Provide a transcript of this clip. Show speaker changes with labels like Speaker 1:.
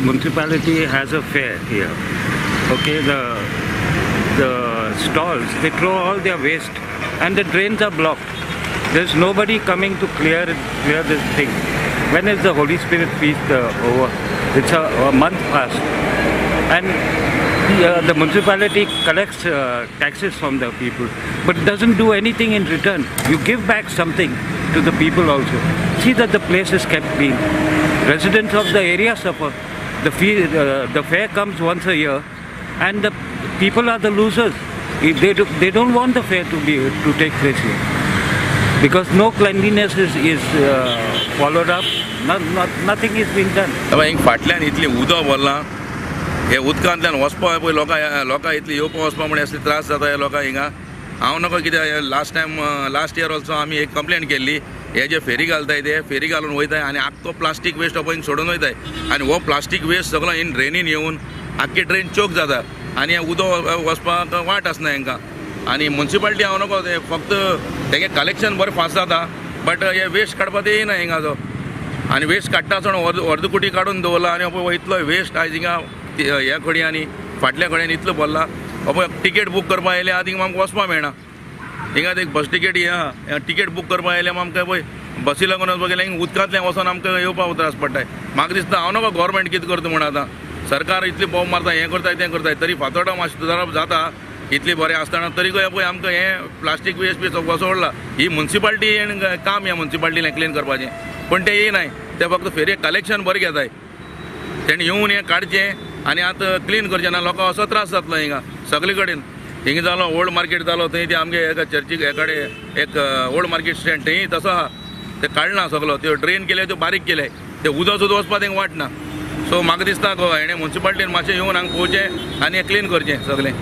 Speaker 1: municipality has a fair here. Okay, the stalls, they throw all their waste and the drains are blocked. There's nobody coming to clear this thing. When is the Holy Spirit feast over? It's a month past. And the municipality collects taxes from the people, but doesn't do anything in return. You give back something to the people also. See that the place is kept clean. Residents of the area suffer. The fair comes once a year, and the people are the losers. They don't want the fair to take place here, because no cleanliness is followed up. Nothing is being done.
Speaker 2: फाटल्यान इतली उदक भरलां, हे उदकांतल्यान वचपा पळय लोकां इतली येवपा वचपा म्हण असले त्रास जाता ह्या लोकांक हिंगा. हांव नको कित्याक last time last year also आमी एक कंप्लेन केल्ली, हे जे फेरी घालताय ते फेरी घालून वयताय आनी आख्खो प्लास्टीक वेस्ट पळय सोडून वयताय आनी हो प्लास्टीक वेस्ट सगळो इन ड्रेनीन येवन आख्खी ड्रेन चोक जाता आनी उदक वचपाक वाट आसना हेंकां. आनी मुन्सिपालिटी हांव नको ते फक्त तेगे कलेक्शन बरें फास्ट जाता, बट हे वेस्ट काडपा ते येयना हिंगाचो. आनी वेस्ट काडटा आसतना अर्द कुटी काडून दवरला आनी पळय इतलो वेस्ट आयज हिंगा ह्या खडयांनी फाटल्या खडयांनी इतलो भरला. पळय टिकेट बूक करपा आयल्या आनी आमकां वचपा मेळना. हिंगा एक बस टिकेट ही आहा, टिकेट बूक करपा आयल्या आमकां पळय बसी लागून वचपाक गेल्यार हिंगा उदकांतल्यान वचोन आमकां येवपाक त्रास पडटाय. म्हाका दिसता हांव नको गव्हर्मेंट कितें करता म्हूण आतां सरकार इतली बोंब मारता, हें करताय तें करताय, तरी फातोर्डा मातशें सुदारप जाता इतली बरें आसतना तरीकय पळय आमकां हें प्लास्टीक वेस्ट बी सगळो सोडला. ही मुन्सिपालिटी काम ह्या मुन्सिपालिटीन क्लीन करपाचें, पूण तें येयनाय. ते फक्त फेरये कलेक्शन बरें घेताय, तेणें येवन हें काडचें आनी आतां क्लीन करचें ना लोकांक असो त्रास जातलो हिंगा सगळे कडेन. हिंगा जालो ओल्ड मार्केट जालो, थंय ते आमगे एका चर्चीक हे कडेन एक ओल्ड मार्केट स्टँड थंय तसो आहा, ते काडना सगलो, त्यो ड्रेन केले त्यो बारीक केले, ते उदक सुद्दां वचपाक तेंकां वाट ना. सो म्हाका दिसता हेणें मुन्सिपालिटीन मातशें येवन हांगा पळोवचें आनी हें क्लीन करचें सगळें.